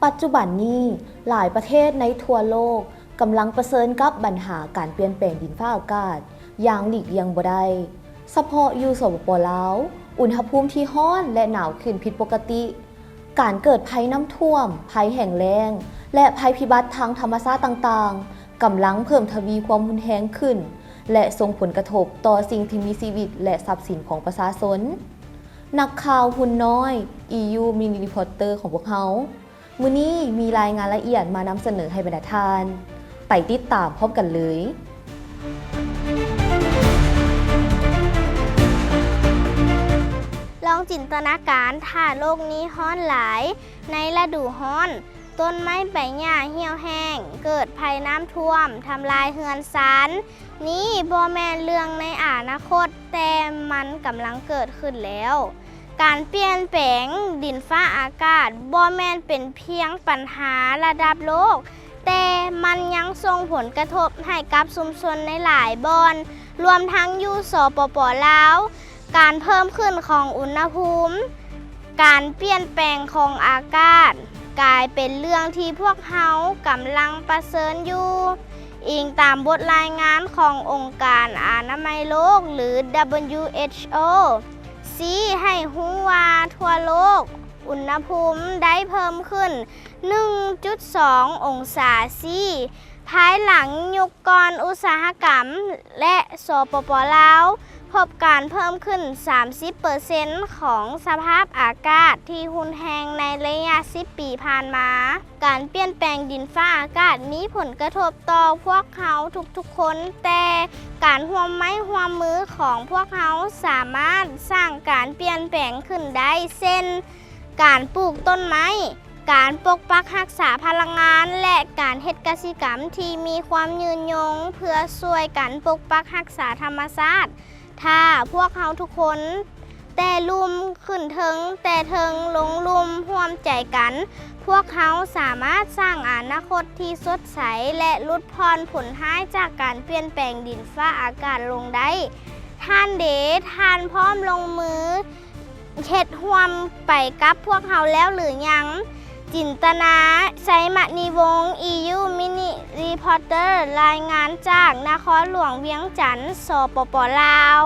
ປັດຈຸບັນນີ້, ຫຼາຍປະເທດໃນທົ່ວໂລກກຳລັງປະເຊີນກັບບັນຫາການປ່ຽນແປງດິນຟ້າອາກາດຢ່າງຫຼີກລ່ຽງບໍ່ໄດ້. ສະເພາະຢູ່ ສປປ ລາວ, ອຸນຫະພູມທີ່ຮ້ອນ ແລະ ໜາວຂຶ້ນຜິດປົກກະຕິ, ການເກີດໄພນ້ຳຖ້ວມ, ໄພແຫ້ງແລ້ງ ແລະ ໄພພິບັດທາງທຳມະຊາດຕ່າງໆ ກຳລັງເພີ່ມທະວີຄວາມຮຸນແຮງຂຶ້ນ ແລະ ສົ່ງຜົນກະທົບຕໍ່ສິ່ງທີ່ມີຊີວິດ ແລະ ຊັບສິນຂອງປະຊາຊົນ. ນັກຂ່າວຫຸ່ນນ້ອຍ ອີຢູ Mini Reporter ຂອງພວກເຮົາ ມື້ນີ້ມີລາຍງານລະອຽດມານຳສະເໜີໃຫ້ບັນດາທ່ານ. ໄປຕິດຕາມພ້ອມກັນເລີຍ. ລອງຈິນຕະນາການ ຖ້າໂລກນີ້ຮ້ອນຫຼາຍໃນລະດູຮ້ອນ, ຕົ້ນໄມ້ໃບຫຍ້າຫ່ຽວແຫ້ງ, ເກີດໄພນ້ຳຖ້ວມ, ທຳລາຍເຮືອນຊານ, ນີ້ບໍ່ແມ່ນເລື່ອງໃນອະນາຄົດ, ແຕ່ມັນກຳລັງເກີດຂຶ້ນແລ້ວ. ການປ່ຽນແປງດິນຟ້າອາກາດບໍ່ແມ່ນເປັນພຽງປັນຫາລະດັບໂລກ, ແຕ່ມັນຍັງສົ່ງຜົນກະທົບໃຫ້ກັບຊຸມຊົນໃນຫຼາຍບ່ອນ, ລວມທັງຢູ່ ສປປ ລາວ. ການເພີ່ມຂຶ້ນຂອງອຸນຫະພູມ, ການປ່ຽນແປງຂອງອາກາດ ກາຍເປັນເລື່ອງທີ່ພວກເຮົາກຳລັງປະເຊີນຢູ່, ອີງຕາມບົດລາຍງານຂອງອົງການອະນາໄມໂລກ ຫຼື WHO ຊີ້ໃຫ້ຮູ້ວ່າທົ່ວໂລກ ອຸນຫະພູມໄດ້ເພີ່ມຂຶ້ນ ໜຶ່ງຈຸດສອງ ອົງສາຊີ ພາຍຫຼັງຍຸກກ່ອນອຸດສາຫະກຳ ແລະ ສປປ ລາວ ພົບການເພີ່ມຂຶ້ນ ສາມສິບເປີເຊັນ ຂອງສະພາບອາກາດທີ່ຮຸນແຮງໃນໄລຍະສິບປີຜ່ານມາ. ການປ່ຽນແປງດິນຟ້າອາກາດມີຜົນກະທົບຕໍ່ພວກເຮົາທຸກໆຄົນ, ແຕ່ການຮ່ວມໄມ້ຮ່ວມມືຂອງພວກເຮົາສາມາດສ້າງການປ່ຽນແປງຂຶ້ນໄດ້, ເຊັ່ນ ການປູກຕົ້ນໄມ້, ການປົກປັກຮັກສາພະລັງງານ ແລະ ການເຮັດກະສິກຳທີ່ມີຄວາມຍືນຍົງ ເພື່ອຊ່ວຍກັນປົກປັກຮັກສາທຳມະຊາດ. ຖ້າພວກເຮົາທຸກຄົນ ແຕ່ລຸ່ມຂຶ້ນເທິງ, ແຕ່ເທິງລົງລຸ່ມ, ຮ່ວມໃຈກັນ, ພວກເຮົາສາມາດສ້າງອະນາຄົດທີ່ສົດໃສ ແລະ ຫຼຸດຜ່ອນຜົນຮ້າຍຈາກການປ່ຽນແປງດິນຟ້າອາກາດລົງໄດ້. ທ່ານເດ, ທ່ານພ້ອມລົງມື ເຮັດຮ່ວມໄປກັບພວກເຮົາແລ້ວຫຼືຍັງ? ຈິນຕະນາ ໄຊມະນີວົງ ອີຢູ ມິນິ ຣີພອດເຕີ ລາຍງານຈາກນະຄອນຫຼວງວຽງຈັນ, ສປປ ລາວ.